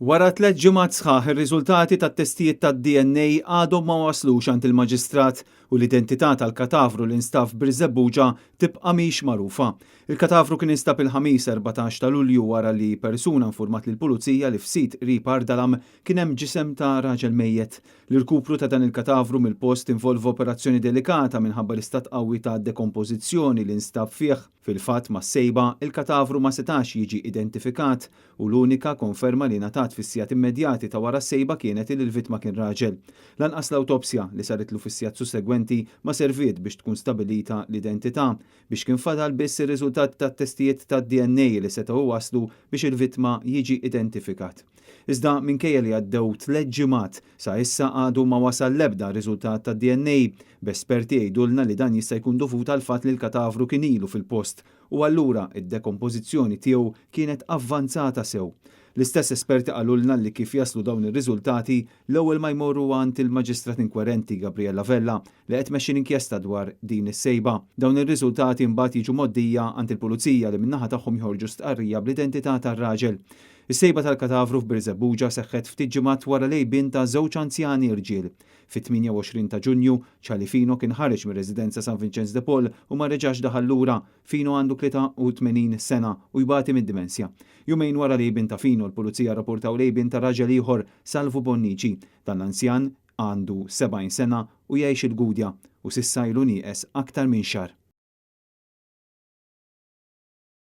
Wara tlett ġimgħat sħaħ ir-riżultati tat-testijiet tad-DNA għadhom ma waslux għand il-Maġistrat u l-identità tal-katavru li nstab f'Birżebbuġa tibqa' mhix magħrufa. Il-katavru kien instab il-Ħamis 14 ta' Lulju wara li persuna infurmat lill-Pulizija li f'sit qrib Għar Dalam kien hemm ġisem ta' raġel mejjet. L-irkupru ta' dan il-katavru mill-post involva operazzjoni delikata minħabba l-istat qawwi ta' dekompożizzjoni li nstab fih. Fil-fatt, mas-sejba, il-katavru ma setax jiġi identifikat u l-unika konferma li ngħatat fis-sigħat immedjati ta' wara s-sejba kienet li l-vittma kien raġel. Lanqas l-awtopsja, li saritlu fis-sigħat sussegwenti, ma serviet biex tkun stabilita l-identità, biex kien fadal biss ir-riżultati tat-testijiet tad-DNA li setgħu iwasslu biex il-vittma jiġi identifikat. Iżda minkejja li għaddew tlett ġimgħat, sa issa għadu ma wasal l-ebda riżultat tad-DNA, b'esperti jgħidulna li dan jista' jkun dovut għall-fatt li l-katavru kien ilu fil-post u allura d-dekompożizzjoni tiegħu kienet avvanzata sew. L-istess esperti qalulna li kif jaslu dawn ir-riżultati, l-ewwel ma jmorru għand il-Maġistrat Inkwerenti Gabriella Vella li qed tmexxi l-inkjesta dwar din is-sejba. Dawn ir-riżultati imbagħad jiġu mgħoddija għand il-Pulizija li min-naħa tagħhom joħorġu stqarrija bl-identità tar-raġel. Is-sejba tal-katavru f'Birżebbuġa seħħet ftit ġimgħat wara l-għejbien ta' żewġ anzjani rġiel. Fit-28 ta' Ġunju, Charlie Fino kien ħareġ mir-residenza San Vinċenz de Paul u ma reġax daħal lura. Fino għandu 83 sena u jbati mid-dimensja. Jumejn wara l-għejbien ta' Fino, l-Pulizija rrapportaw l-għejbien ta' raġel ieħor, Salvu Bonnici. Dan l-anzjan għandu 70 sena u jgħix il-Gudja u s'issa ilu nieqes aktar minn xahar.